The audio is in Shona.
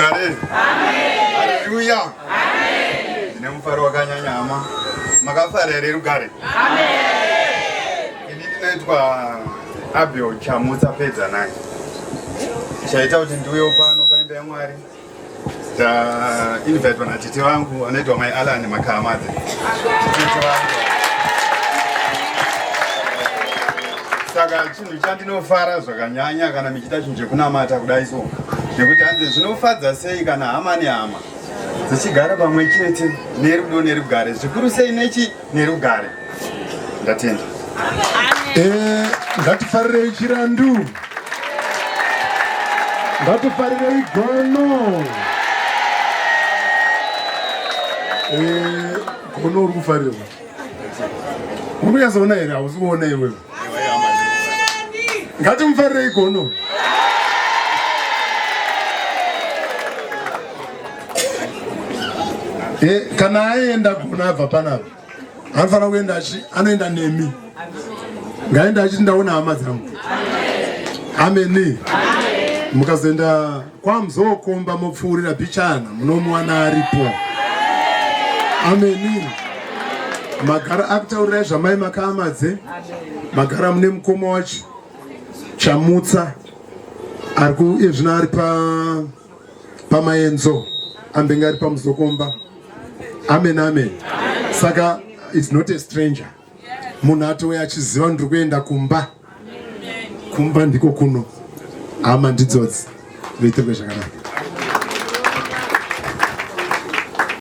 Haleluya. Ndine mufaro wakanyanya hama. Makafara here rugare? Ini ndinoitwa Abel Chamutsa Pedzanai. Chaita kuti ndiuyewo pano paimba yaMwari. Ta invitwa natete vangu vanoitwa mai Alan Makahamadze. Tete vangu. Saka chinhu chandinofara zvakanyanya kana michita chinhu chekunamata kudai so nekuti hanzi zvinofadza sei kana hama nehama dzichigara pamwe chete nerudo nerugare zvikuru sei nechi nerugare ndatenda eh, ngatifarirei chirandu ngatifarirei gono eh, gono uri kufarirwa uri kunyatsoona here hausi kuona iwewe ngatimufarirei gono eh, kana aenda gono abva panapa anofanira kuenda achi anoenda nemi ngaenda achiti ndaona hama dzangu ameni mukazoenda kwamuzokomba mopfuurira pichana munomuwana aripo ameni magara akutaurirai zvamai makamadze magara mune mukoma wacho chamutsa ari kuezvino ari pa pamaenzo ambenge ari pamuzokomba amen amen saka its not a stranger munhu atouya achiziva ndiri kuenda kumba kumba ndiko kuno hama ndidzodzi voitirwe zvakanaka.